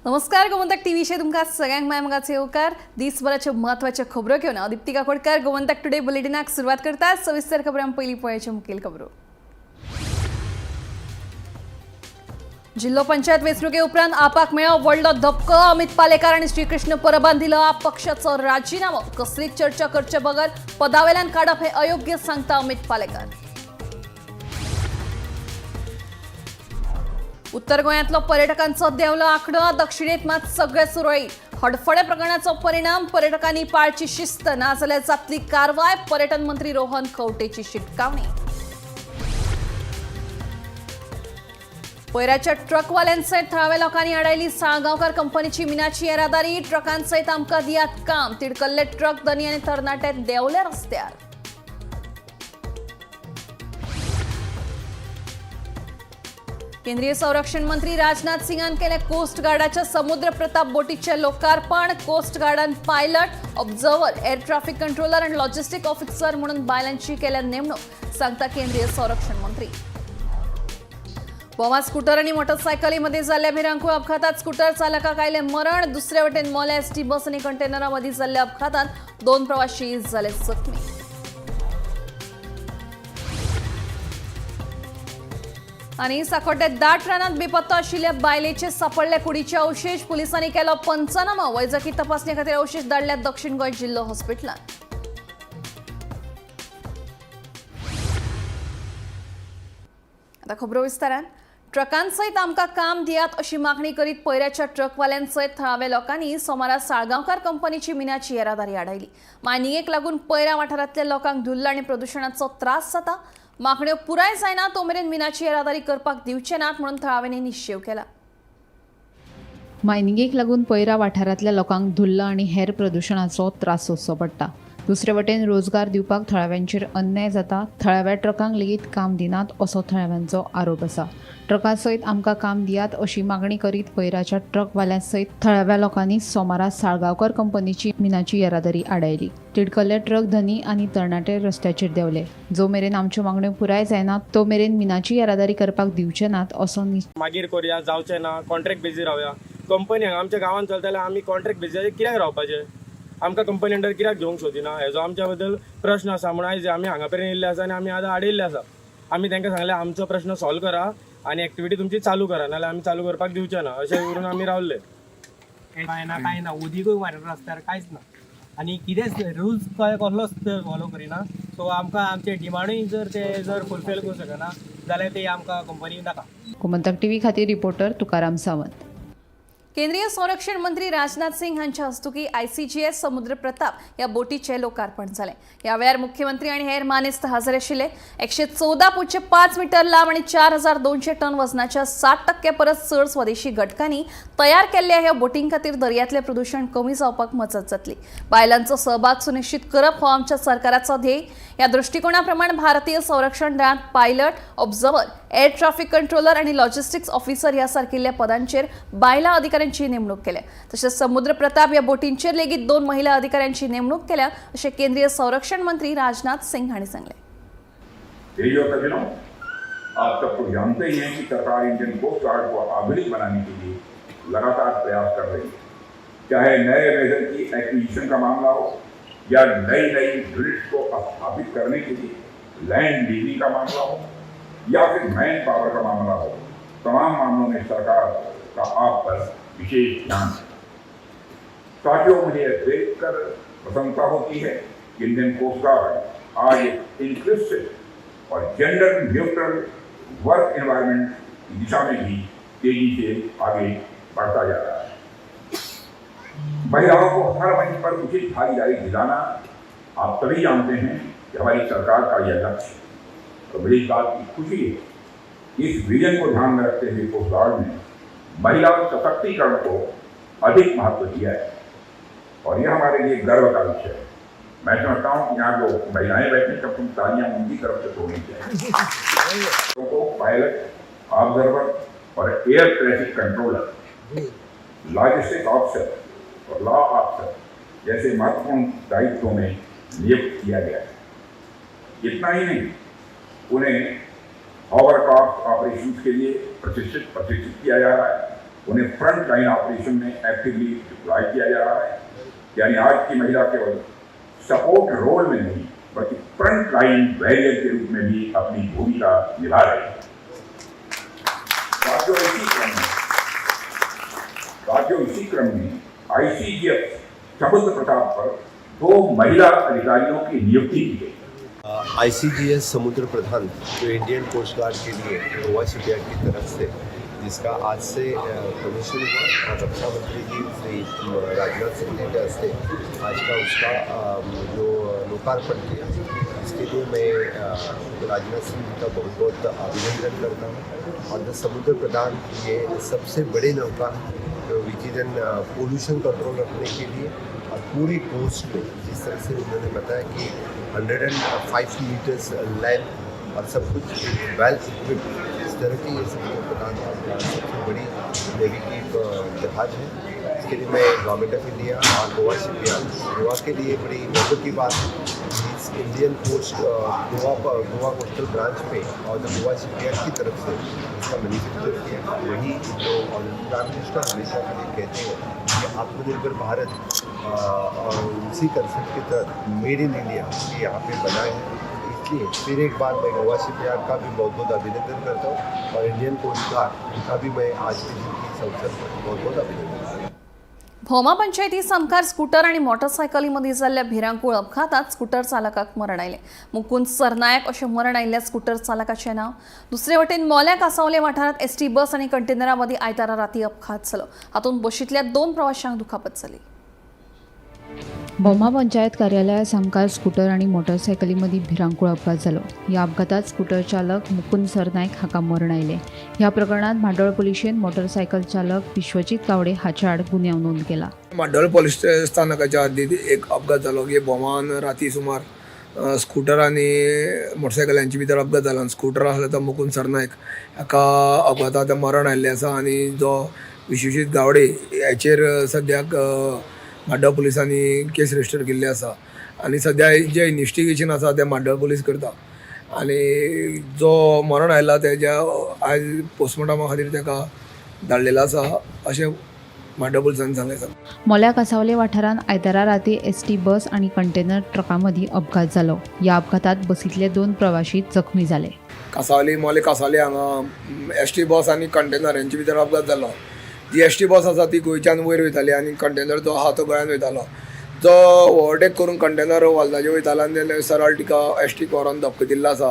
नमस्कार, गोमंतक टीव्हीचेर तुमकां सगळ्यांक माय मोगाचे येवकार. दिसभराच्यो म्हत्वाच्यो खबरो घेवन हांव दिप्ती काकोडकर गोमंतक टुडे बुलेटिनाक सुरवात करता. सविस्तर खबरां. पयलीं पळयाच्यो मुखेल खबरो. जिल्हो पंचायत वेंचणुके उपरांत आपाक मेळ्ळो व्हडलो धपको. अमित पालेकार आनी श्रीकृष्ण परबान दिलो आप पक्षाचो राजिनामो. कसलीच चर्चा करचे बगर पदावेल्यान काडप हे अयोग्य, सांगता अमित पालेकार. उत्तर गोंयांतलो पर्यटकांचो देंवलो आंकडो, दक्षिणेत मात सगळे सुरळीत. हडफडे प्रकरणाचो परिणाम, पर्यटकांनी पाळची शिस्त, नाजाल्यार जातली कारवाय, पर्यटन मंत्री रोहन खंवटेची शिटकावणी. पयराच्या ट्रकवाल्यांसयत थळाव्या लोकांनी आडायली साळगांवकार कंपनीची मिनाची येरादारी. ट्रकांसयत आमकां दियात काम, तिडकल्ले ट्रक धनी आनी तरणाटे देंवले रस्त्यार. केंद्रीय संरक्षण मंत्री राजनाथ सिंगान केले कोस्ट गार्डाच्या समुद्र प्रताप बोटीचे लोकार्पण. कोस्ट गार्डान pilot, observer, air traffic controller आणि लॉजिस्टिक ऑफिसर म्हणून बायलांची केल्या नेमणूक, सांगता केंद्रीय संरक्षण मंत्री. गोवा स्कूटर आणि मोटरसायकलीमध्ये झालेल्या भिरांकूळ अपघातात स्कूटर चालकाक आयले मरण. दुसऱ्या वटेन मोल्या एसटी बस आणि कंटेनरामध्ये झालेल्या अपघातात 2 प्रवासी झाले जखमी. आणि साकोड्डे दाट रानात बेपत्ता आशिल्ल्या बायलेचे सापडले कुडीचे अवशेष. पुलिसांनी केलो पंचनामो. वैजकी तपासणी खातीर अवशेष धाडल्यात दक्षिण गोंय जिल्हो हॉस्पिटलात. आता खबरो विस्तारान. ट्रकांसयत आमकां काम दियात अशी मागणी करीत पयऱ्याच्या ट्रकवाल्यांसयत थळाव्या लोकांनी सोमारा साळगांवकार कंपनीची मिनाची येरादारी आडायली. मायनिंगेक लागून पयऱ्या वाठारांतल्या लोकांक धुल्ल आनी प्रदुशणाचो त्रास जाता. मागण्यो पुराय जायना तो मेरेन मिनाची येरादारी करपाक दिवचे नात म्हणून थळाव्यांनी निश्चेव केला. मायनिंगेक लागून पयरा वाठारांतल्या लोकांक धुल्ल आनी हेर प्रदुशणाचो त्रास सोंसचो पडटा. दुसरे वटेन रोजगार दिवपाक थळाव्यांचेर अन्याय जाता. थळाव्या ट्रकांक लेगीत काम दिनात असो थळाव्यांचो आरोप आसा. ट्रकां सयत आमकां काम दियात अशी मागणी करीत पयराच्या ट्रकवाल्यां सयत थळाव्या लोकांनी सोमारा साळगांवकर कंपनीची मिनाची येरादारी आडायली. तिडकल्ले ट्रक धनी आनी तरणाटे रस्त्याचेर देंवले. जो मेरेन आमच्यो मागण्यो पुराय जायना तो मेरेन मिनाची येरादारी करपाक दिवचे नात असो मागीर करुया, जावचें ना, कॉन्ट्रॅक्ट बेजीर रावया. कंपनी हांगा आमच्या गांवांत चलता जाल्यार आमी कॉन्ट्रॅक्ट बेजीर कित्याक रावपाचें? आमकां कंपनी अंडर कित्याक घेवंक सोदिना? हेजो आमच्या बद्दल प्रश्न आसा म्हणून आयज आमी हांगा मेरेन येयल्ले आसा आनी आमी आतां आडयल्ले आसा. आमी तांकां सांगलें आमचो प्रश्न सॉल्व करा आनी एक्टिविटी तुमची चालू करा, नाल्यार आमी चालू करपाक दिवचे ना अशें करून आमी रावले. कांय ना, कांय ना, उदीकूय मारता रस्त्यार, कांयच ना आनी कितेंच रुल्स काय कसलोच फॉलो करिना. सो आमकां आमचे डिमांडूय जर ते जर फुलफील करूंक शकना जाल्यार ते आमकां कंपनी नाका. गोमंतक टीव्ही खातीर रिपोर्टर तुकाराम सावंत. केंद्रीय संरक्षण मंत्री राजनाथ सिंग हांच्या हस्तुकी आयसीजीएस समुद्र प्रताप ह्या बोटीचें लोकार्पण जालें. ह्या वेळार मुख्यमंत्री आनी हेर मानेस्त हजर आशिल्ले. 114.5 मिटर लांब आनी 4200 टन वजनाच्या 60% परस चड स्वदेशी घटकांनी तयार केल्ल्या ह्या बोटीं खातीर दर्यांतलें प्रदुशण कमी जावपाक मजत जातली. बायलांचो सहभाग सुनिश्चित करप हो आमच्या सरकाराचो ध्येय. ह्या दृश्टिकोणा प्रमाण भारतीय संरक्षण दळांत pilot, observer, air traffic controller आणि लॉजिस्टिक्स ऑफिसर ह्या सारकिल्ल्या पदांचेर बायलां अधिकाऱ्यांची नेमणूक केल्या. तशेंच समुद्र प्रताप ह्या बोटींचेर लेगीत 2 महिला अधिकाऱ्यांची नेमणूक केल्या अशें केंद्रीय संरक्षण मंत्री राजनाथ सिंग हांणी सांगलें. सज्जनों, आप सब तो जानते ही हैं कि सरकार इंडियन कोस्ट गार्ड को आधुनिक बनाने के लिए लगातार प्रयास कर रही है। चाहे नए वेजल की एक्विजिशन का मामला हो या नई नई यूनिट्स को स्थापित करने के लिए लैंड लीजिंग का मामला हो या फिर मैन पावर का मामला हो, तमाम मामलों में सरकार का आप पर विशेष ध्यान है। साथियों, मुझे देखकर प्रसन्नता होती है कि इंडियन कोस्ट गार्ड आज एक इंक्लूसिव और जेंडर न्यूट्रल वर्क एनवायरनमेंट की दिशा में भी तेजी से आगे बढ़ता जा रहा है। महिलाओं को हर मंच पर उचित भागीदारी दिलाना, आप सभी जानते हैं कि हमारी सरकार का यह लक्ष्य है। तो मुझे इस बात की खुशी है, इस विजन को ध्यान में रखते हुए कोस्ट गार्ड ने महिला सशक्तिकरण को अधिक महत्व दिया है और यह हमारे लिए गर्व का विषय है। मैं समझता हूँ कि यहाँ जो महिलाएं बैठी तब तुम तालियां उनकी तरफ से तोड़नी चाहिए। को पायलट, ऑब्जर्वर और air traffic controller, logistic officer और लॉ ऑफिसर जैसे महत्वपूर्ण दायित्वों में नियुक्त किया गया है। इतना ही नहीं, उन्हें हॉवरक्राफ्ट ऑपरेशंस के लिए प्रशिक्षित किया जा रहा है। उन्हें फ्रंट लाइन ऑपरेशन में एक्टिवली डिप्लॉय किया जा रहा है। यानी आज की महिला केवल सपोर्ट रोल में नहीं, बल्कि फ्रंट लाइन वॉरियर के रूप में भी अपनी भूमिका निभा रही है। साथियों, इसी क्रम में आईसीजीएस समुद्र प्रताप पर दो महिला अधिकारियों की नियुक्ति की गई। आईसीजीएस समुद्र प्रधान, जो इंडियन कोस्ट गार्ड के लिए गोवा शिपयार्ड की तरफ से, जिसका आज से कमीशन हुआ और रक्षा मंत्री जी श्री राजनाथ सिंह जी के हस्ते आज का उसका जो लोकार्पण किया, इसके लिए मैं राजनाथ सिंह जी का बहुत बहुत अभिनंदन करता हूँ। और the समुद्र प्रधान, ये सबसे बड़े नौका जो which is an pollution control रखने के लिए और पूरी कोस्ट में जिस तरह से उन्होंने बताया कि 105 मीटर्स लेंथ और सब कुछ वेल इक्विप्ड, इस तरह की ये समुद्र प्रधान सबसे बड़ी नेवी की एक जहाज है। इसके लिए मैं गवर्नमेंट ऑफ इंडिया और गोवा शिपयार्ड, गोवा के लिए बड़ी गर्व की बात है कि इस Indian coast Goa Goa coastal branch पे और जो गोवा शिपयार्ड की तरफ से इसका मैन्युफैक्चर किया। वही जो प्राइम मिनिस्टर हमेशा के लिए कहते हैं कि आत्मनिर्भर भारत और उसी कंसेप्ट के तहत मेड इन इंडिया ये यहाँ पे बनाए हैं। इसलिए फिर एक बार मैं गोवा शिपयार्ड का भी बहुत बहुत अभिनंदन करता हूँ और इंडियन कोस्ट गार्ड का भी मैं आज के दिन की इस अवसर पर बहुत बहुत अभिनंदन करता हूँ। भोमा पंचायती सामकार स्कूटर आणि मोटरसायकलीमध्ये जाल्ल्या भिरांकूळ अपघातात स्कूटर चालकाक मरण आयलें. मुकुंद सरनायक अशें मरण आयिल्ल्या स्कूटर चालकाचें नांव. दुसरे वटेन मोल्या कासावले वाठारांत एसटी बस आनी कंटेनरा मदीं आयतारा राती अपघात जालो. हातूंत बशींतल्या दोन प्रवाशांक दुखापत जाली. भोमा पंचायत कार्यालया सामकार स्कूटर आनी मोटरसायकली मदीं भिरांकूळ अपघात जालो. ह्या अपघातात स्कूटर चालक मुकुंद सरनायक हाका मरण आयलें. ह्या प्रकरणात म्हाड्डोळ पुलिशेन मोटरसायकल चालक विश्वजीत गावडे हाच्या आड गुन्यांव नोंद केला. म्हाड्डोळ पोलीस स्थानकाच्या हद्दीत एक अपघात जालो की भोमान राती सुमार स्कूटर आनी मोटरसायकल हांचे भितर अपघात जालो आनी स्कूटर आसलो तो मुकुंद सरनायक हाका अपघातात मरण आयिल्लें आसा आनी जो विश्वजीत गावडे हाचेर सद्याक म्हाड्डोळ पुलिसांनी केस रजिस्टर केल्ली आसा आनी सद्या जें इन्वेस्टिगेशन आसा तें म्हाड्डोळ पुलीस करता आनी जो मरण आयला तेज्या आयज पोस्टमॉर्टमा खातीर ताका धाडलेलो आसा, अशें म्हाड्डोळ पुलिसांनी सांगलें आसा. मोल्या कासावले वाठारांत आयतारा राती एसटी बस आनी कंटेनर ट्रका मदीं अपघात जालो. ह्या अपघातात बसींतले दोन प्रवाशी जखमी जाले. कासावली, मोले कासावली हांगा एसटी बस आनी कंटेनर हेंचे भितर अपघात जालो. जी एसटी बस आसा ती गोंयच्यान वयर वयताली आनी कंटेनर जो आहा तो गोंयान वयतालो. जो ओवरटेक करून कंटेनर वॉल्ताचेर वयतालो आनी तेणे सरळ तिका एसटीक व्हरोन धपको दिल्लो आसा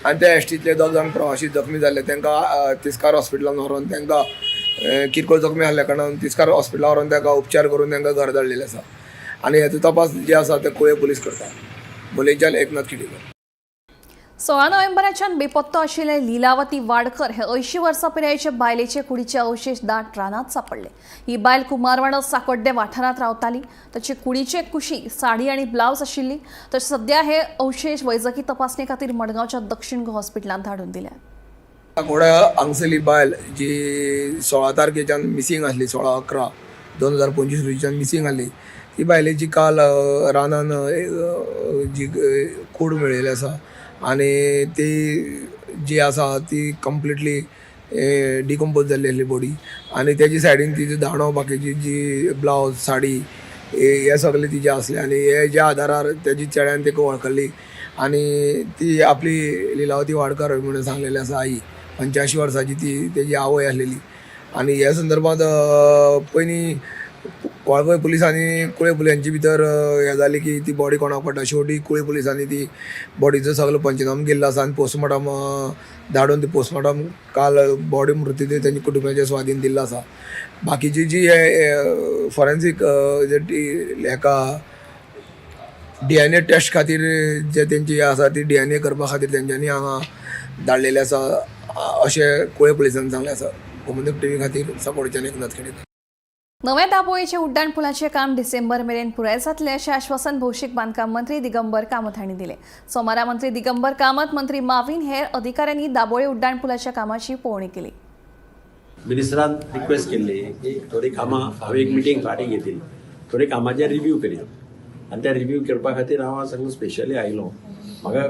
आनी त्या एसटींतले दोग जाण प्रवाशी जखमी जाल्ले. तांकां तिस्कार हॉस्पिटलान व्हरोन तांकां किरकोळ जखमी आहल्या कारणान तिस्कार हॉस्पिटलान व्हरोन तांकां उपचार करून तांकां घरा धाडलेले आसा आनी हेचो तपास जे आसा ते कुळे पुलीस करता. मोलेंच्यान एकनाथ खिडेकर. 16 नोव्हेंबराच्यान बेपत्तो आशिल्ले लिलावती वाडकर हे 80 वर्सां पिरायेचे बायलेचे कुडीचे अवशेष दाट रानात सापडले. ही बायल कुमारवाडो साकोड्डे वाठारांत रावताली. ताचे कुडीचे कुशी साडी आनी ब्लावज आशिल्ली. तर सध्या हे अवशेष वैजकी तपासणे खातीर मडगांवच्या दक्षिण गोवा हॉस्पिटलांत धाडून दिले. साकोड्डा हांगसरली बायल जी 16 तारखेच्यान मिसींग आसली, 16/11/2025 रोजीच्यान मिसींग आसली, ती बायलेची काल रानान जी कूड मेळिल्ली आसा आनी ती जी आसा ती कंप्लिटली डिकम्पोज जाल्ली आसली बॉडी आनी तेजी सायडीन तिजो दांडो, बाकीची जी ब्लावज, साडी हे सगळे तिजे आसले आनी हेज्या आदारार तेजी चेड्यान तिका वळखली आनी ती आपली लिलावती वाडकर म्हणून सांगलेली आसा. आई 85 वर्साची ती तेजी आवय आसलेली आनी ह्या संदर्भात पयलीं वाळपय पुलिसांनी कुळे पुलिसांचे भितर हें जालें की ती बॉडी कोणाक पडटा. शेवटी कुळे पुलिसांनी ती बॉडीचो सगळो पंचनामो केल्लो आसा आनी पोस्टमॉर्टम धाडून ती पोस्टमॉर्टम काल बॉडी मृतदेह तेंच्या कुटुंबाच्या स्वाधीन दिल्लो आसा. बाकीची जी हे फॉरेन्सीक जे हेका डीएनए टेस्ट खातीर जे तेंची आसा ती डीएनए करपा खातीर तेंच्यांनी हांगा धाडलेले आसा, अशें कुळे पुलिसांनी सांगलें आसा. गोमंतक टीव्ही खातीर साकोड्डेच्यान एकनाथ खेडेकर. नव्या दाबोळीचे उड्डाण पुलाचे काम डिसेंबर मेरेन पुराय जातले, अशें आश्वासन भौशीक बांदकाम मंत्री दिगंबर कामत हांणी दिलें. सोमारा मंत्री दिगंबर कामत, मंत्री माविन, हेर अधिकाऱ्यांनी दाबोळी उड्डाण पुलाच्या कामाची पळोवणी केली. मिनिस्टरान रिक्वेस्ट केल्ली की थोडी कामां, हांवें एक मिटींग फाटीं घेतिल्ली, थोडी कामाचेर रिव्यू करया आनी त्या रिव्यू करपा खातीर हांव आज हांगा स्पेशली आयलो. म्हाका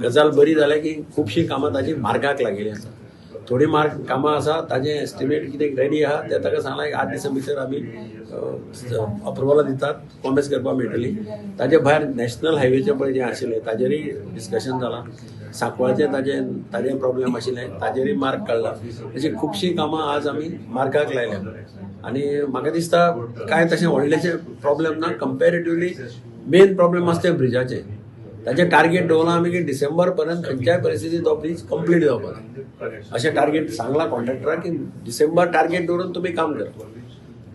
गजाल बरी जाल्या की खुबशीं कामां ताची मार्गाक लागिल्ली आसा. थोडी मार्क कामां आसा ताजें एस्टिमेट कितें रेडी आहा तें ताका सांगलां एक 8 दिसां भितर आमी अप्रुवलां दितात, कॉमेस करपाक मेळटली. ताजे भायर नॅशनल हायवेचें पळय जें आशिल्लें ताजेरूय डिस्कशन जालां. सांकवाळचें ताजें प्रॉब्लेम आशिल्लें ताजेरूय मार्क काडला. अशीं खुबशीं कामां आज आमी मार्गाक लायल्या आनी म्हाका दिसता कांय तशें व्हडलेशें प्रॉब्लेम ना. कंपेरेटिवली मेन प्रॉब्लेम आसा तें ब्रिजाचें. ताचें टार्गेट दवरलां आमी की डिसेंबर पर्यंत खंयच्याय परिस्थितीत तो ब्रीज कंप्लीट जावपाक जाय अशें टार्गेट सांगलां कॉन्ट्रॅक्टराक की डिसेंबर टार्गेट दवरून तुमी काम करा.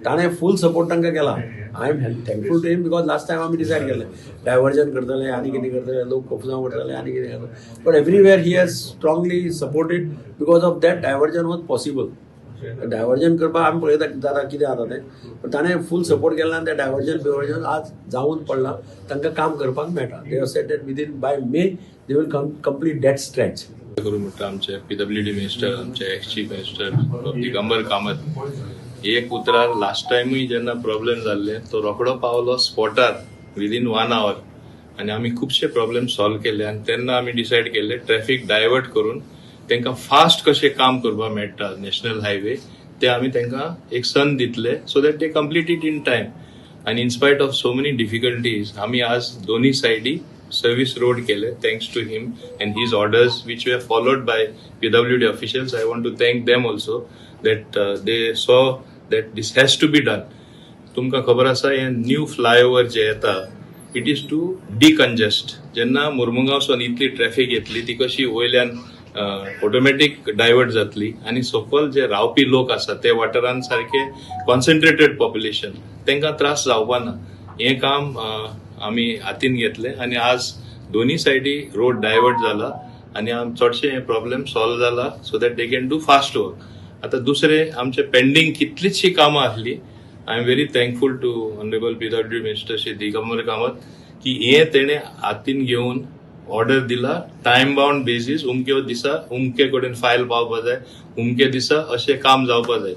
ताणें फूल सपोर्ट तांकां केला. I am thankful to him because last time आमी डिसायड केलें डायवर्जन करतले आनी कितें करतले, लोक कोफुसांव करतले आनी कितें करतले, but everywhere he has strongly supported. Because of that diversion was possible. Diversion करपाक आमी पळयता जाता कितें जाता तें, पण ताणें फूल सपोर्ट केला आनी तें डायवर्जन बिवर्जन आज जावन पडलां, तांकां काम करपाक मेळटा. They have said that within by May they will complete that stretch. करू म्हटलं आमचे पीडब्ल्यूडी मिनिस्टर, आमचे ex chief minister Digambar Kamat एक उतरार लास्ट टायमूय जेन्ना प्रॉब्लेम जाल्ले तो रोखडो पावलो स्पॉटार विदीन 1 our आनी आमी खुबशे प्रॉब्लेम सॉल्व केले. आनी तेन्ना आमी डिसायड केल्ले ट्रॅफिक डायवर्ट करून तांकां फास्ट कशें काम करपाक मेळटा नॅशनल हायवे ते आमी तांकां एक संद दितले so that they complete it in time. आनी in spite of so many difficulties आमी आज दोन्ही सायडी सर्विस रोड केले thanks to him and his orders which were followed by PWD officials. I want to thank them also that they saw that this has to be done. तुमकां खबर आसा हे new flyover जे येता it is to decongest. जेन्ना मुर्मुगांवसून इतली traffic येतली ती कशी वयल्यान ऑटोमॅटीक डायवर्ट जातली आनी सकयल जे रावपी लोक आसा ते वाठारान सारके कॉन्सन्ट्रेटेड पॉप्युलेशन तांकां त्रास जावपा ना. हें काम आमी हातीन घेतलें आनी आज दोन्ही सायडी रोड डायवर्ट जाला आनी चडशे हे प्रॉब्लेम सॉल्व जाला so that they can do fast work. आतां दुसरें आमचे पेंडींग कितलीचशी कामां आसली. I am very thankful to honourable PWD minister Shri Digambar Kamat की हे तेणें हातीन घेवन ऑर्डर दिला टायम बाउंड बेजीस उमके दिसा उमके कडेन फायल पावपा जाय, उमके दिसा अशें काम जावपा जाय.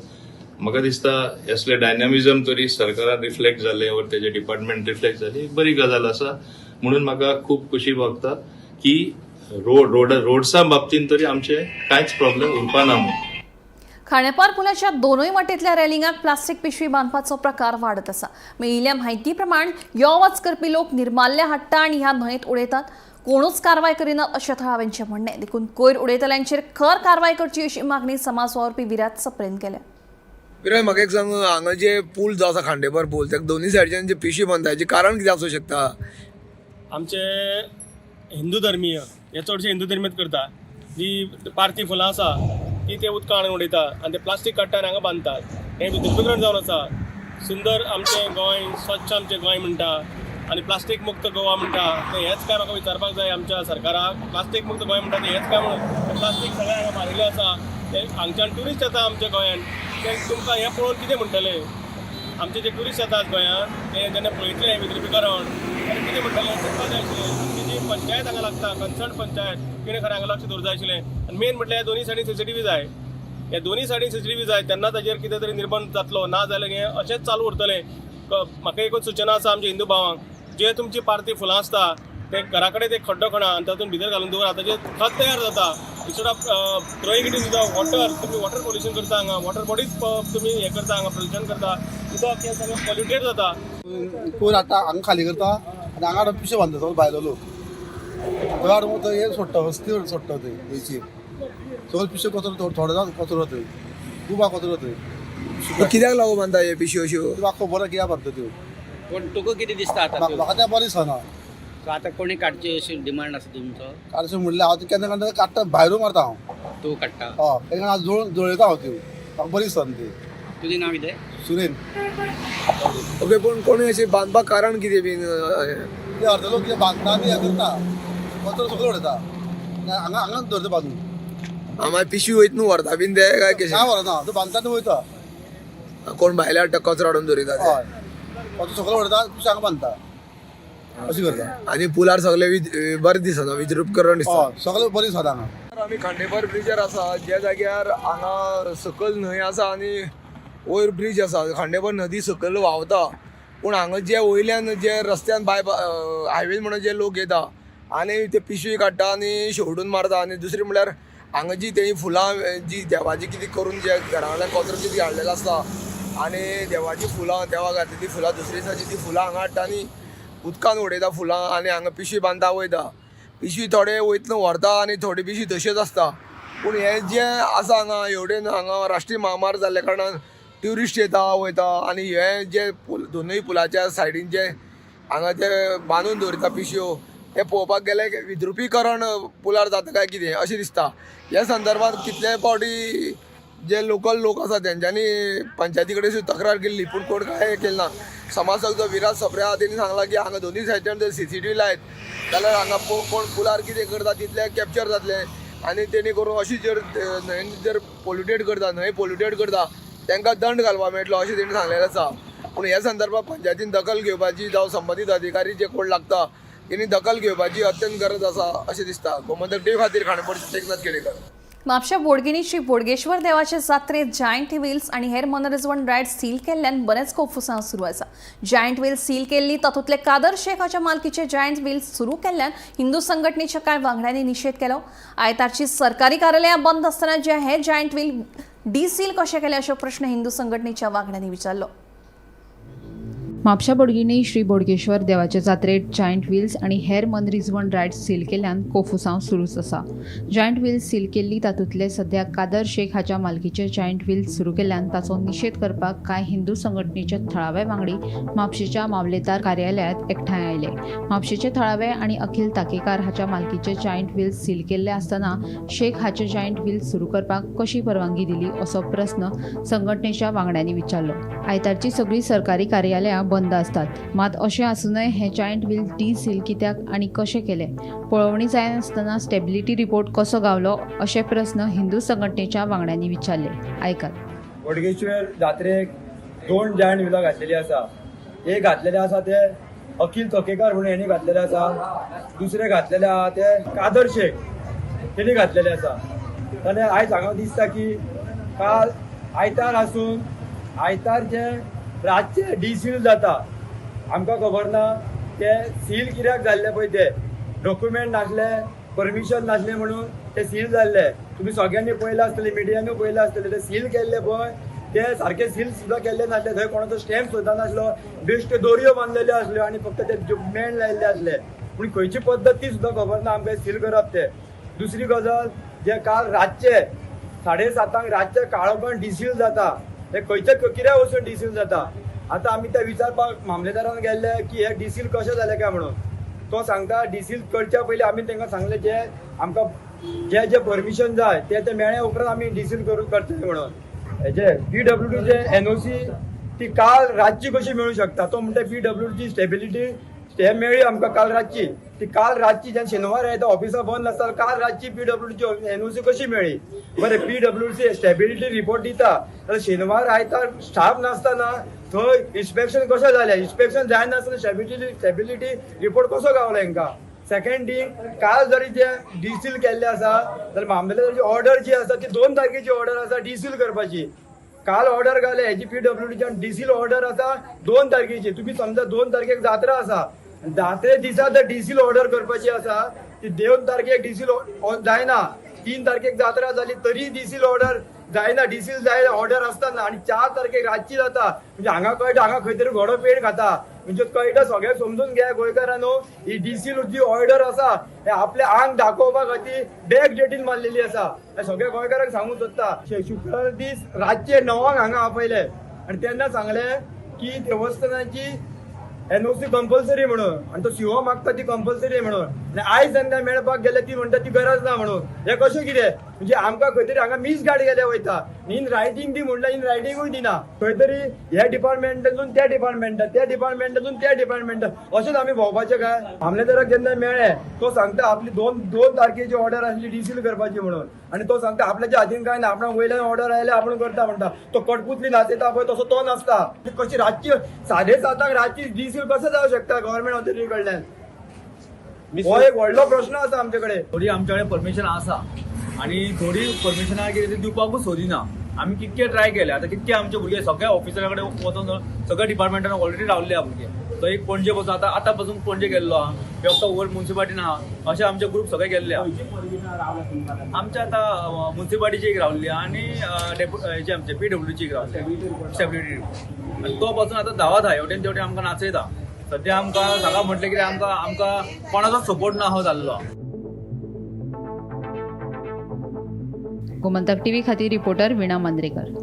म्हाका दिसता असले डायनामिझम तरी सरकारान रिफ्लेक्ट जालें वर तेजे डिपार्टमेंट रिफ्लेक्ट जाली एक बरी गजाल आसा. म्हणून म्हाका खूब खोशी भोगता की रोड रोड रोड्सा बाबतीन तरी आमचे कांयच प्रॉब्लेम उरपा ना म्हणून. खांडेपार पुलाच्या दोनूय वाटेंतल्या रेलिंगाक प्लास्टीक पिशवी बांदपाचो प्रकार वाडत आसा. मेळिल्ल्या म्हायती प्रमाण यो वच करपी लोक निर्माल्य हाडटा आनी ह्या न्हंयेत उडयतात. कोणूच कारवाय करिनात अशें थळाव्यांचें म्हणणें. देखून कोयर उडयतल्यांचेर खर कारवाय करची अशी मागणी समाज वावुरपी विराज सप्रेन केल्या. विराज, म्हाका एक सांग, हांगा जे पूल जो आसा खांडेपार पूल ताका दोन्ही सायडच्यान जे पिशवी बांदता हाचें कारण कितें आसूं शकता? आमचे हिंदू धर्मीय हे चडशे हिंदू धर्मीयत करता. जी पार्थी फुलां आसा ती ते उदकां हाडून उडयता आनी ते प्लास्टीक काडटा आनी हांगा बांदतात. हें विद्रुपीकरण जावन आसा. सुंदर आमचें गोंय, स्वच्छ आमचें गोंय म्हणटा आनी प्लास्टीक मुक्त गोवा म्हणटा, तें हेंच काय म्हाका विचारपाक जाय आमच्या सरकाराक. प्लास्टीक मुक्त गोंय म्हणटा तें हेंच काय म्हणून प्लास्टीक सगळें हांगा मारिल्लें आसा. ते हांगच्यान ट्युरिस्ट येता आमच्या गोंयान, ते तुमकां हें पळोवन कितें म्हणटले? आमचे जे ट्युरिस्ट येतात गोंयांत ते जेन्ना पळयतले हें विद्रुपीकरण आनी कितें म्हणटले? चिंतपाक जाय आशिल्लें. आमची जी पंचायत हांगा लागता, कन्सर्न पंचायत, तिणें खरें हांगा लक्ष दवरूंक जाय आशिल्लें. आनी मेन म्हटल्यार दोनूय सायडीन सीसीटीव्ही जाय. हे दोनूय सायडीन सीसीटीव्ही जाय तेन्ना ताजेर कितें तरी निर्बंध जातलो, ना जाल्यार हें अशेंच चालू उरतलें. म्हाका एकूच सुचना आसा आमच्या हिंदू भावांक, जे तुमची पार्थी फुलां आसता ते घरा कडेन ते खड्डो खणा आनी तातूंत भितर घालून दवरा, ताजें खत तयार जाता. Instead of throwing it in the water, तुमी वॉटर पोल्युशन करता हांगा, वॉटर बॉडीज तुमी हें करता, हांगा पोल्युशन करता, उदक हें सगळें पॉल्युटेड जाता. कोयर हाडटा हांगा खाली करता आनी हांगा हाडून पिशे बांदता सगळे भायलो लोक. थंय हाडून थंय हे सोडटा, हस्ती सोडटा थंय न्हंयचेर. सगळे पिशे कचरो, थोडो जावन कचरो थंय खूब आहा कचरो थंय. कित्याक लागून बांदता हे पिशव्यो अश्यो? म्हाका खबर आहा कित्याक बांदता त्यो. पण तुका कितें दिसता आतां? म्हाका तें बरें दिसना. सो आतां कोणी काडची अशी डिमांड आसा तुमचो? काडचें म्हणल्यार हांव केन्ना केन्ना काडटा, भायरूय मारता हांव. तूं काडटा? हय, केन्ना हांव जळोवन जळयता हांव त्यो. म्हाका बरी दिसना ती. तुजें नांव कितें? सुरेन. ओके, पूण कोणूय अशें बांदपाक कारण कितें बीन? ते अर्दे लोक कितें बांदता आनी हें करता, कचरो सगळो उडयता आनी हांगा हांगाच दवरता बांदून. आं, मागीर पिशवी वयता न्हू व्हरता बीन ते काय कशें? काय व्हरना, तो बांदता आनी वयता. कोण भायले हाडटा कचरो हाडून दवरिता ते. हय, कचरो सगळो उडयता, पिशवी हांगा बांदता, अशें करता. आनी पुलार सगळे बरें दिसना, विद्रुपकरण दिसता. हय, सगळें बरें दिसता हांगा. आमी खांडेपार ब्रिजार आसा, ज्या जाग्यार हांगा सकयल न्हंय आसा आनी वयर ब्रीज आसा. खांडेपार नदी सकयल व्हांवता, पूण हांगा जे वयल्यान जे रस्त्यान बाय हायवे म्हणून जे लोक येता आनी ते पिशवी काडटा आनी शेवटून मारता. आनी दुसरें म्हणल्यार हांगा जी तेणी फुलां जी देवाची कितें करून जे घरांतल्यान कचरो कितें हाडलेलो आसता आनी देवाची फुलां देवाक घातलेली फुलां दुसरे दिसाची ती फुलां हांगा हाडटा आनी उदकान उडयता फुलां आनी हांगा पिशवी बांदता वयता. पिशवी थोडे वयतना व्हरता आनी थोडी पिशवी तश्योच आसता. पूण हें जें आसा हांगा हेवटेन हांगा राष्ट्रीय महामार्ग जाल्ल्या कारणान ट्युरिस्ट येता वयता आनी हे जे पूल दोनूय पुलाच्या सायडीन जे हांगा जे बांदून दवरिता पिशव्यो ते पळोवपाक गेल्यार विद्रुपीकरण पुलार जाता काय कितें अशें दिसता. ह्या संदर्भात कितले फावटी जे लोकल लोक आसा तेंच्यांनी पंचायती कडेन सुद्दां तक्रार केल्ली पूण कोण कांय केलें ना. समाजसेवक जो विराज सप्रे आहा तेणी सांगलां की हांगा दोनूय सायडीन जर CCTV लायत जाल्यार हांगा कोण पुलार कितें करता तितलें कॅप्चर जातलें आनी तेणी करून अशी जर न्हंयेन जर पोल्युटेड करता न्हंय पोल्युटेड करता तांकां दंड घालपाक मेळटलो अशें तेणी सांगलेलें आसा. पूण ह्या संदर्भात पंचायतीन दखल घेवपाची जावं संबंदीत अधिकारी जे कोण लागता तेणी दखल घेवपाची अत्यंत गरज आसा अशें दिसता. गोमंतक टीव्ही खातीर खाणेपणचे एकनाथ केळेकर. म्हापशा बोडगिणी श्री बोडगेश्वर देवाचे जात्रेत जायंट व्हील्स आनी हेर मनरिजवण रायड सील केल्ल्यान बरेंच कोफुसांव सुरू आसा. जायंट व्हील्स सील केल्ली तातूंतले कादर शेख हाच्या मालकीचे जायंट व्हील्स सुरू केल्ल्यान हिंदू संघटनेच्या कांय वांगड्यांनी निशेध केलो. आयतारची सरकारी कार्यालयां बंद आसतना जे हे जायंट व्हील डिसील कशे केले अशो प्रश्न हिंदू संघटनेच्या वांगड्यांनी विचारलो. म्हापशा बोडगिणी श्री बोडगेश्वर देवाचे जात्रेत जायंट व्हील्स आनी हेर मनरिजवण रायड्स सील केल्ल्यान कोफुसांव सुरूच आसा. जायंट व्हील्स सील केल्ली तातूंतले सद्या कादर शेख हाच्या मालकीचे जायंट व्हील्स सुरू केल्ल्यान ताचो निशेध करपाक कांय हिंदू संघटनेचे थळावे वांगडी म्हापशेच्या मामलेदार कार्यालयांत एकठांय आयले. म्हापशेचे थळावे आनी अखिल ताकेकार हाच्या मालकीचे जायंट व्हील्स सील केल्ले आसतना शेख हाचे जायंट व्हील्स सुरू करपाक कशी परवानगी दिली असो प्रस्न संघटनेच्या वांगड्यांनी विचारलो. आयतारची सगळीं सरकारी कार्यालयां बंद आसतात, मात अशें आसूनय हे जायंट व्हील डिसील कित्याक आनी कशें केले, पळोवणी जायनासतना स्टेबिलिटी रिपोर्ट कसो गावलो अशे प्रस्न हिंदू संघटनेच्या वांगड्यांनी विचारले. आयकात. बोडगेश्वर जात्रेक 2 जायंट व्हिलां घातलेली आसा. एक घातलेले आसा ते अखिल तोकेकर म्हणून हेणी घातलेले आसा, दुसरे घातलेले आहा ते कादर शेख तेणी घातलेले आसा. जाल्यार आयज हांगा दिसता की काल आयतार आसून आयतार जे रातचे डिसील जाता आमकां खबर ना ते सील कित्याक जाल्ले पळय, ते डॉक्युमेंट नासले, परमिशन नासलें म्हणून ते सील जाल्ले. तुमी सगळ्यांनी पळयलां आसतलें, मिडियानूय पळयलां आसतलें. ते सील केल्ले पळय ते सारके सील सुद्दां केल्ले नासले, थंय कोणाचो स्टॅम्प सुद्दां नासलो, बेश्ट्यो दोरयो बांदलेल्यो आसल्यो आनी फक्त ते मेण लायिल्ले आसले. पूण खंयची पद्दत ती सुद्दां खबर ना आमकां सील करप ते. दुसरी गजाल जे काल रातचे 7:30 रातचे काळोखान डिसील जाता हे खंयचे कित्याक वचून डिसील जाता. आतां आमी त्या विचारपाक मामलेदारान गेल्ले की हे डिसील कशें जालें काय म्हणून. तो सांगता डिसील करच्या पयलीं आमी तांकां सांगलें जे आमकां जे जे परमिशन जाय ते ते मेळ्ळे उपरांत आमी डिसील करतले म्हणून. हेजे PWD जे NOC ती काल रातची कशी मेळूं शकता? तो म्हणटा PWD stability हे मेळ्ळी आमकां काल रातची. ती काल रातची जेन्ना शेनवार येता ऑफिसां बंद आसता काल रातची PWD NOC कशी मेळ्ळी? बरें PWD stability report दिता जाल्यार शेनवार आयतार स्टाफ नासतना थंय इन्स्पेक्शन कशें जालें? इन्स्पेक्शन जायनासतना स्टेबिलिटी रिपोर्ट कसो गावलो हेंकां? सेकंड थिंग, काल जरी जे डिसील केल्ले आसा जाल्यार मामलेदाराची ऑर्डर जी आसा ती 2 तारखेची ऑर्डर आसा डिसील करपाची. काल ऑर्डर घाले हेजी PWD डिसील ऑर्डर आसा 2 तारखेची. तुमी समजा 2 तारखेक जात्रा आसा, जात्रे दिसा जर डिसील ऑर्डर करपाची आसा ती 2 तारखेक डिसील जायना, 3 तारखेक जात्रा जाली तरी डिसील ऑर्डर जायना, डिसील जाय ऑर्डर आसतना आनी 4 तारखेक रातची जाता. म्हणजे हांगा कळटा हांगा खंय तरी घोडो पेड खाता. म्हणजे कळटा सगळ्यांक समजून घे गोंयकारांनो, ही डिसील जी ऑर्डर आसा हे आपले आंग दाखोवपा खातीर बॅक डेटीन मारलेली आसा. हे सगळ्या गोंयकारांक सांगूंक सोदता. शुक्रार दीस रातचे 9 हांगा आपयले आनी तेन्ना सांगलें की देवस्थानाची NOC compulsory म्हणून आनी तो सीओ मागता ती कंपल्सरी म्हणून. आनी आयज जेन्ना मेळपाक गेले ती म्हणटा ती गरज ना म्हणून. हें कशें कितें? म्हणजे आमकां खंय तरी हांगा मिसगायड केले वयता. इन रायटींग दी म्हणल्यार इन रायटिंगूय दिना. खंय तरी ह्या डिपार्टमेंटातून त्या डिपार्टमेंटात, त्या डिपार्टमेंटातून त्या डिपार्टमेंटात अशेंच आमी भोंवपाचें काय? मामलेदाराक जेन्ना मेळ्ळें तो सांगता आपली 2 तारखेची ऑर्डर आसली डिसील करपाची म्हणून. आनी तो सांगता आपल्याच्या हातीन कांय ना, आपणाक वयल्यान ऑर्डर आयल्या आपूण करता म्हणटा. तो कटपुतली नाचयता पळय तसो तो नाचता. कशी रातची 7:30 रातची डिसील कसं जावं शकता गव्हर्नमेंट ऑथॉरिटी कडल्यान? हो एक व्हडलो प्रश्न आसा आमचे कडेन. थोडी आमचे कडेन परमिशन आसा आनी थोडी परमिशनां कितें ती दिवपाकूच सोदिना. आमी कितके ट्राय केले, आतां कितके आमचे भुरगे सगळ्या ऑफिसरा कडेन वचोन सगळ्या डिपार्टमेंटान ऑलरेडी रावल्ले आहा भुरगे. तो एक पणजे पासून आतां आतां पासून पणजे गेल्लो आहा, फक्त ओल्ड मुन्सिपाल्टीन आहा, अशें आमचे ग्रूप सगळे गेल्ले आहा. आमच्या आतां मुन्सिपाल्टीची एक रावल्ली आहा आनी हेचे आमचे पीडब्ल्यूची एक रावल्ली स्टेबिलिटी, आनी तो पासून आतां धांवत आहा हेवटेन तेवटेन आमकां नाचयता. सद्या आमकां सांगा म्हटलें कितें आमकां आमकां कोणाचोच सपोर्ट ना हो जाल्लो. गोमंतक टीव्ही खातीर रिपोर्टर वीणा मांद्रेकर.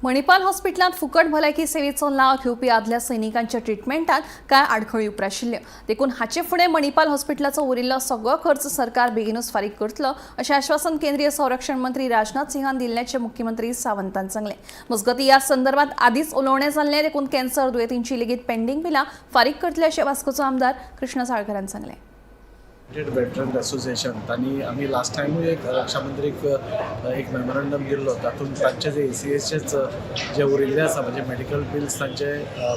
मणिपाल हॉस्पिटलांत फुकट भलायकी सेवेचो लाव घेवपी आदल्या सैनिकांच्या ट्रिटमेंटात कांय आडखळी उप्राशिल्ल्यो, देखून हाचे फुडें मणिपाल हॉस्पिटलाचो उरिल्लो सगळो खर्च सरकार बेगीनूच फारीक करतलो अशें आश्वासन केंद्रीय संरक्षण मंत्री राजनाथ सिंहान दिल्ल्याचें मुख्यमंत्री सावंतान सांगलें. मजगतीं ह्या संदर्भात आदींच उलोवणें जाल्लें, देखून कॅन्सर दुयेंतींची लेगीत पेंडींग बिलां फारीक करतले अशें वास्कोचो आमदार कृष्ण साळकरान सांगलें. वेटरन असोसिएशन तांणी आमी लास्ट टायमूय एक रक्षा मंत्रीक एक मेमोरंडम दिल्लो, तातूंत तांचे जे एसीएचेच जे उरिल्ले आसा म्हणजे मेडिकल बिल्स तांचे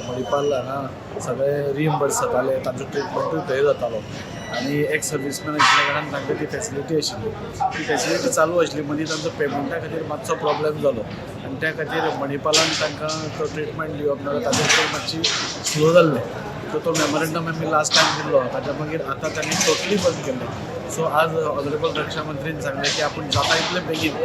मणिपाल हांगा सगळे रिइम्बर्स जाताले, तांचो ट्रिटमेंटूय थंय जातालो आनी एक्स सर्विसमॅन आशिल्ल्या कारणान तांकां ती फेसिलिटी आशिल्ली, ती फेसिलिटी चालू आशिल्ली. मदीं तांचो पेमेंटा खातीर मातसो प्रॉब्लेम जालो आनी त्या खातीर मणिपालान तांकां तो ट्रिटमेंट दिवप ना ताजेर मातशी स्लो जाल्लें. सो तो मेमोरंडम आमी लास्ट टायम दिल्लो, ताच्या मागीर आतां तांणी टोटली बंद केल्लें. सो आज ऑनरेबल रक्षा मंत्रीन सांगलें की आपूण जाता इतले बेगीन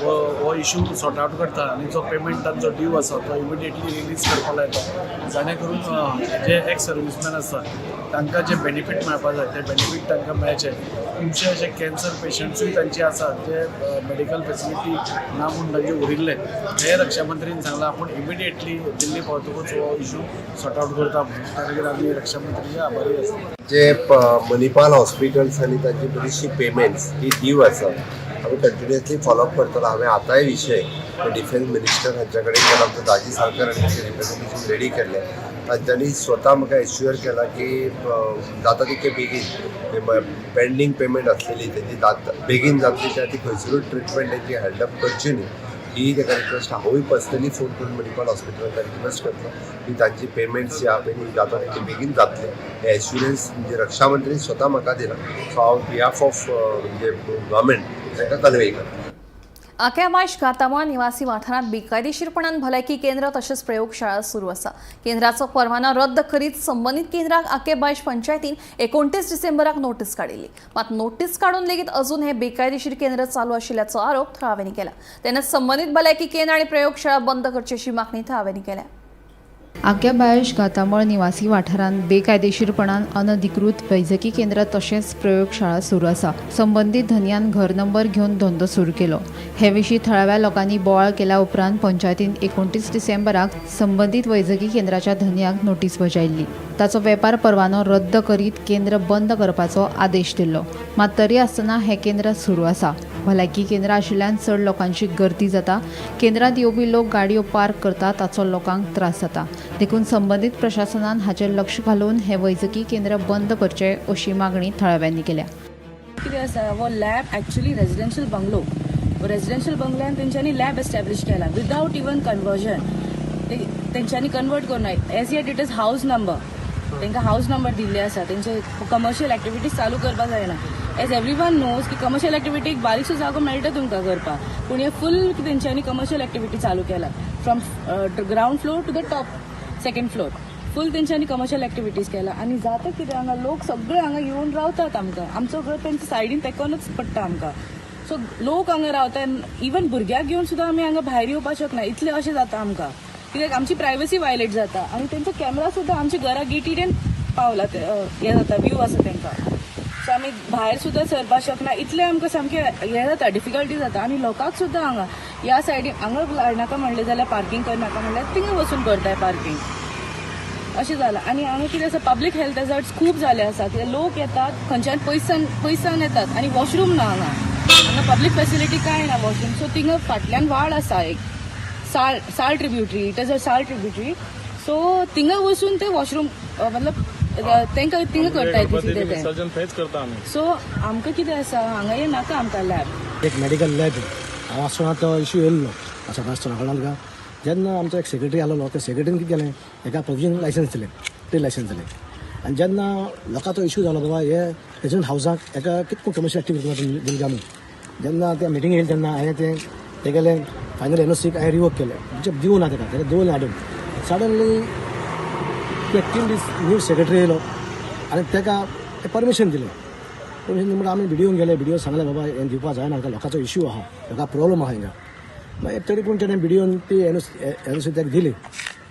हो इशू सॉर्ट आवट करता आनी जो पेमेंट तांचो ड्यू आसा तो इमिडिएटली रिलीज करपाक लायता, जाणे करून जे एक्स सर्विसमॅन आसा तांकां जे बेनिफीट मेळपा जाय ते बेनिफीट तांकां मेळचे. खुबशे अशे कॅन्सर पेशंट्सूय तांचे आसा जे मेडिकल फेसिलिटी ना म्हूण तांचे उरिल्ले, हे रक्षा मंत्रीन सांगलां आपूण इमिडिएटली दिल्ली पावतकूच हो इशू सॉर्ट आवट करता म्हणून. त्या खातीर आमी रक्षा मंत्रीचे आभारी आसा. जे मणिपाल हॉस्पिटल्स आनी तांची बरीचशी पेमेंट्स ही ड्यू आसा, आमी कंटिन्युअसली फॉलोअप करतलो. हांवें आतांय विशय डिफेन्स मिनिस्टर हांच्या कडेन केला, आमचो दाजी साळकर हांणी रिप्रेझेंटेशन रेडी केल्लें, तांच्यांनी स्वता म्हाका एश्युअर केला की जाता तितके बेगीन पेंडींग पेमेंट आसलेली तेजी बेगीन जातली, त्या ती खंयसरूच ट्रिटमेंट तेंची हेल्ड अप करची न्ही ही ताका रिक्वेस्ट. हांवूय पर्सनली फोन करून मणिपाल हॉस्पिटलान रिक्वेस्ट करतलो की तांची पेमेंट्स जी आहा पळय ती जाता तितके बेगीन जातले, हे एश्युरन्स म्हणजे रक्षा मंत्री स्वता म्हाका दिला. सो हांव बिहाफ ऑफ म्हणजे गव्हर्मेंट तांकां कन्वे करता. आक्याबायश गातामळ निवासी वाठारांत बेकायदेशीरपणान भलायकी केंद्र तशेंच प्रयोगशाळा सुरू आसा. केंद्राचो परवानो रद्द करीत संबंदीत केंद्राक आक्याबायश पंचायतीन 29 डिसेंबराक नोटीस काडिल्ली. मात नोटीस काडून लेगीत अजून हे बेकायदेशीर केंद्र चालू आशिल्ल्याचो आरोप थळाव्यांनी केला. तेन्ना संबंदीत भलायकी केंद्र आनी प्रयोगशाळा बंद करची अशी मागणी थळाव्यांनी केल्या. आक्याबायश गातामळ निवासी वाठारांत बेकायदेशीरपणान अनधिकृत वैजकी केंद्र तशेंच प्रयोगशाळा सुरू आसा. संबंदीत धनयान घर नंबर घेवन धंदो सुरू केलो. हे विशीं थळाव्या लोकांनी बोवाळ केल्या उपरांत पंचायतीन 29 डिसेंबराक संबंदीत वैजकी केंद्राच्या धनयाक नोटीस बजायल्ली. ताचो वेपार परवानो रद्द करीत केंद्र बंद करपाचो आदेश दिल्लो. मात तरी आसतना हें केंद्र सुरू आसा. भलायकी केंद्र आशिल्ल्यान चड लोकांची गर्दी जाता. केंद्रांत येवपी लोक गाडयो पार्क करतात, ताचो लोकांक त्रास जाता. देखून संबंदीत प्रशासनान हाचेर लक्ष घालून हें वैजकी केंद्र बंद करचें अशी मागणी थळाव्यांनी केल्या. कितें आसा हो lab actually residential bungalow, residential बंगल्यान तेंच्यांनी लॅब एस्टॅब्लीश केला विदावट इवन कन्वर्जन. तेंच्यांनी कन्वर्ट करूं ना, as yet it is house number, तांकां हावज नंबर दिल्ले आसा. तेंचे कमर्शियल एक्टिविटीज चालू करपाक जायना. एज एवरी वन नोज की कमर्शियल एक्टिविटीक बारीकसो जागो मेळटा तुमकां करपाक, पूण हे फूल तेंच्यांनी कमर्शियल एक्टिविटी चालू केला from ground floor to the top second floor full तेंच्यांनी कमर्शियल एक्टिविटीज केला. आनी जाता कितें हांगा लोक सगळे हांगा येवन रावतात. आमकां आमचो घर तेंच्या सायडीन तेकोनूच पडटा आमकां. सो लोक हांगा रावता, इवन भुरग्याक घेवन सुद्दां आमी हांगा भायर येवपाक शकना, इतलें अशें जाता आमकां. कित्याक आमची प्रायवसी वायलेट जाता आनी तेंचो कॅमेरा सुद्दां आमच्या घरा गेटीन पावला, हें जाता व्यू आसा तेंकां. सो आमी भायर सुद्दां सरपाक शकना, इतलें आमकां सामकें हें जाता, डिफिकल्टी जाता. आनी लोकांक सुद्दां हांगा ह्या सायडीन हांगा लायनाका म्हणलें जाल्यार पार्कींग करनाका म्हणल्यार थिंगा वचून करताय पार्कींग, अशें जालां. आनी हांगा कितें आसा पब्लीक हेल्थ हॅझर्ड्स खूब जाले आसा. कित्याक लोक येतात खंयच्यान पयसान पयसान येतात आनी वॉशरूम ना हांगा, हांगा पब्लीक फेसिलिटी कांय ना वॉशरूम. सो थिंगा फाटल्यान वाड आसा एक Sal Sal tributary, it is a Sal tributary. So थिंगा वचून ते वॉशरूम मतलब तांकां थिंगा करताय करता. सो आमकां कितें आसा हांगा हें नाका आमकां लॅब. एक मेडिकल लॅब हांव आसतना तो इश्यू येयल्लो आसा आसतना कळ्ळा तुका. जेन्ना आमचो एक सेक्रेटरी आसलो त्या सेक्रेटरीन कितें केलें, एका प्रोविजनल लायसन्स दिलें, ट्रेड लायसन्स दिलें. आनी जेन्ना लोकांचो इश्यू जालो बाबा हे रेजिडंट हावजाक एका कितको कमर्शियल एक्टिविटी दिली आमी, जेन्ना त्या मिटींग येयली तेन्ना हांवें तें तेगेलें फायनल एनओसीक हांवें रिवोक केलें, म्हणजे दिवं ना ताका, ताका दिवं ना हाडून. सडनली एक 3 दीस न्यू सेक्रेटरी येयलो आनी ताका परमिशन दिलें. परमिशन दिलें म्हणटा आमी बिडिओन गेले, बिडिओ सांगलें बाबा हें दिवपा जायना, लोकांचो इश्यू आहा, लोकांक प्रॉब्लम आहा हिंगा. मागीर तरी पूण तेणें बिडिओन ती एनओसी ताका दिली.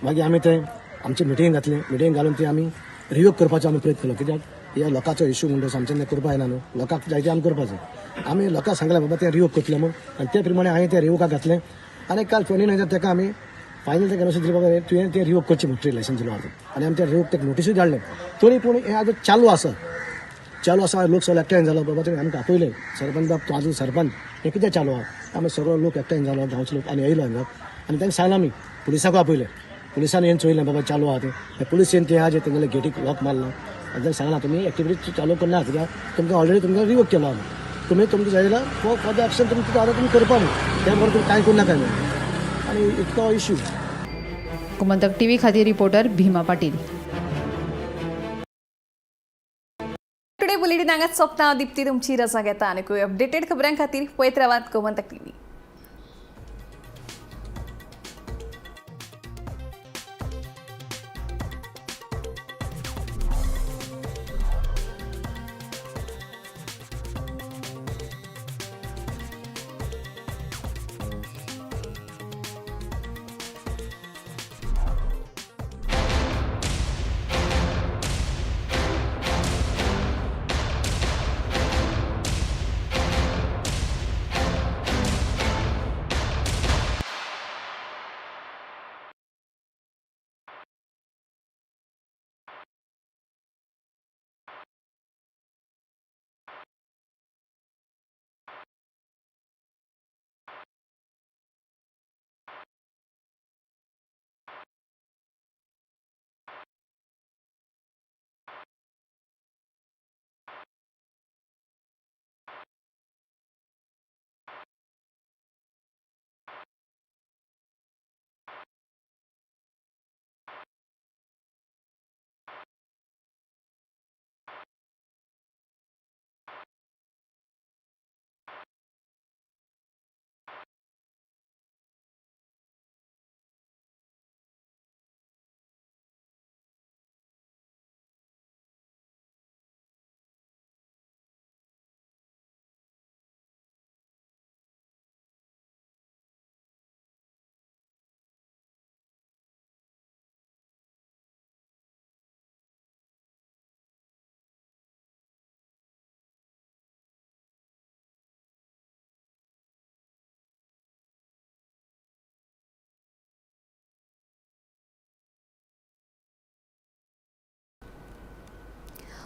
मागीर आमी तें आमची मिटींग घातली, मिटींग घालून ती आमी रिवोक करपाचो आमी प्रयत्न केलो, कित्याक ह्या लोकांचो इश्यू म्हणटा आमच्यान तें करपा येना न्हू, लोकांक जाय तें आमी करपाचें. आमी लोकांक सांगलें बाबा तें रिवोक करतलें म्हूण, आनी ते प्रमाणे हांवें तें रिवोकाक घातलें आनी काल 29 ताका आमी फायनल ताका एनओसी दिली बाबा तुवें तें रिवोक करचें म्हूण ट्रेड लायसन्स दिलो आतां. आनी आमी तें रिवोक ताका नोटिसूय धाडलें. तरी पूण हें आतां चालू आसा, चालू आसा. लोक सगळे एकठांय जालो बाबा तुमी आमकां आपयलें, सरपंच बाब तूं आजून सरपंच, हें कितें चालू आहा. आमी सगळो लोक एकठांय जालो, गांवचो लोक आनी येयलो हांगा आनी तांकां सांगलां आमी, पुलिसाकूय आपयलें, पुलिसांनी येवन चोयलें बाबा चालू आहा तें. पुलीस येवन तें आहा तेंगेले गेटीक लॉक मारला आनी तांकां सांगलां तुमी एक्टिविटी चालू करना कित्याक तुमकां ऑलरेडी तुमकां रिवोक केलो आमी, तुमी तुमकां जाय जाल्यार फॉर the action तुमकां आतां तुमी करपा न्हू, त्या बरोबर तुमी कांय करूं नाका न्हू. आनी इतको इश्यू. गोमंतक टीव्ही खातीर रिपोर्टर भीमा पाटील. टुडे बुलेटिन हांगाच सोंपता. दीप्ती तुमची रजा घेता आनी अपडेटेड खबरां खातीर पळयत रावात गोमंतक टीव्ही.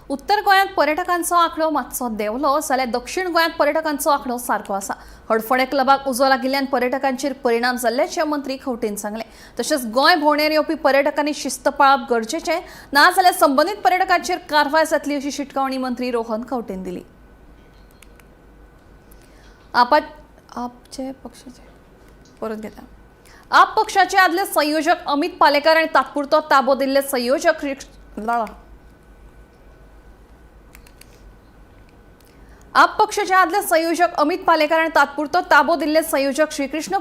उत्तर गोंयांत पर्यटकांचो आंकडो मातसो देंवलो जाल्यार दक्षिण गोंयांत पर्यटकांचो आंकडो सारको आसा. हडफडें क्लबाक उजो लागिल्ल्यान पर्यटकांचेर परिणाम जाल्ल्याचें मंत्री खंवटेन सांगलें. तशेंच गोंय भोंवडेर येवपी पर्यटकांनी शिस्त पाळप गरजेचें, नाजाल्यार संबंदीत पर्यटकांचेर कारवाय जातली अशी शिटकावणी मंत्री रोहन खंवटेन दिली. आपचे पक्षाचे परत घेता. आप पक्षाचे आदले संयोजक अमित पालेकर आनी तात्पुरतो ताबो दिल्ले संयोजक आप पक्षाचे आदले संयोजक अमित पालेकर आनी तात्पुरतो ताबो दिल्ले संयोजक श्रीकृष्ण